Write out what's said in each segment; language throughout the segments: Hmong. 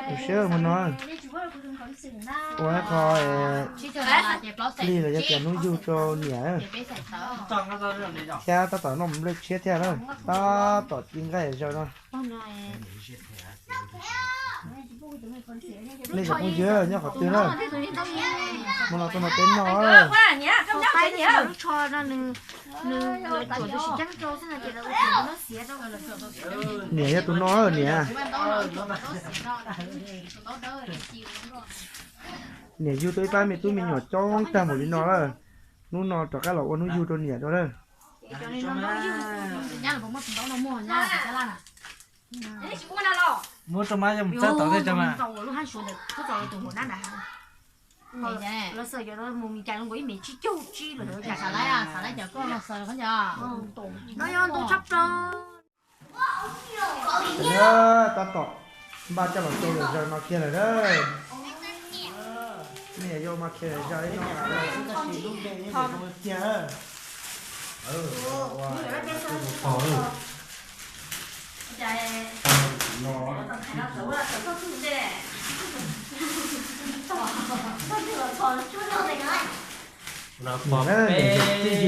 Tus siab mus no ua qho plig los yog tias hnub yug rau niam. Thiab tab tom noj nplej tshiab thiab na, tab tom ci nqaij zaws no. Nej cov phooj ywg nyob qhov twg na? Mus no tuaj no peb noj. Niam yog tus no niam. Niam yug tau ib pab me tub me nyuam coob tag npaum li no lawm. Hnub no rov qab los ua hnub yug rau niam dua lawm. Muab rau mab yog mus txawb tod thiaj tso mas. Tab tom npaj coj los rau lwm zaws no kiag lawm na. Nej yuav mas khiav zaws ib no, kiag. Tij ywm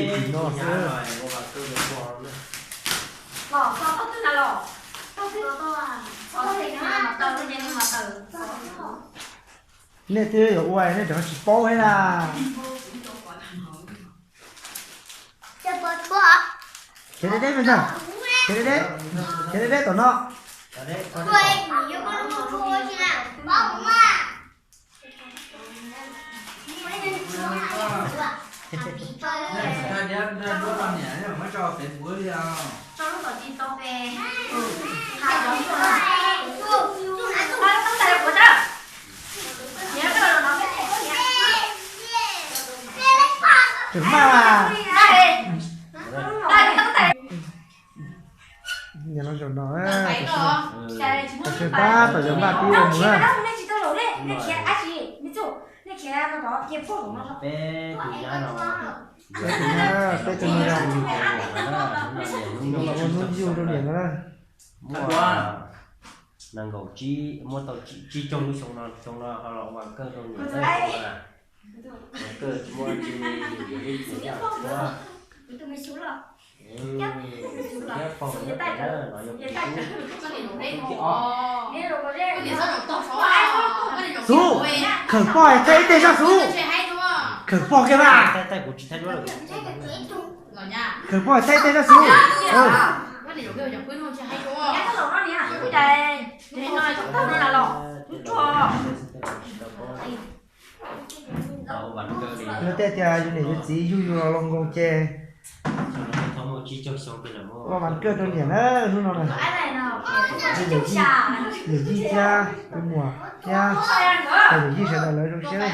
tim no xwb. Nej twb yuav ua nej tseem tsis paub thiab na. Khiav deb deb me ntag, khiav deb deb, khiav deb deb tom no. Tseem maj mas. Nyob los zaum no, tam sim no tab tom yuav npaj tib ua mus na. Peb tus nyab no, peb tus nyab no, peb tus nyab no, hnub no los ua hnub yug rau niam no na. Muaj nees nkaum tsib, muaj tau tsib caug lub xyoo no, xyoo no ho los ua kawg rau niam na. Ua kawg tsis muaj dab tsi, yus yog ib tug nyab tshuab. Thiab paug thiab pem na, no yog kuv tub. Xub, khawm pog thaij ib teg sab xub. Khawm pog kiag mas. Thaij, thaij kuv tsis thaij duab lawm. Khawm pog thaij ib teg sab xub. Luag tej tias yus niam yus txiv yug yus los los nkoos ces ua vas kawj rau niam na hnub no na. Yawm yij thiab tus muam thiab yawm yij sawv daws lawv zoo siab.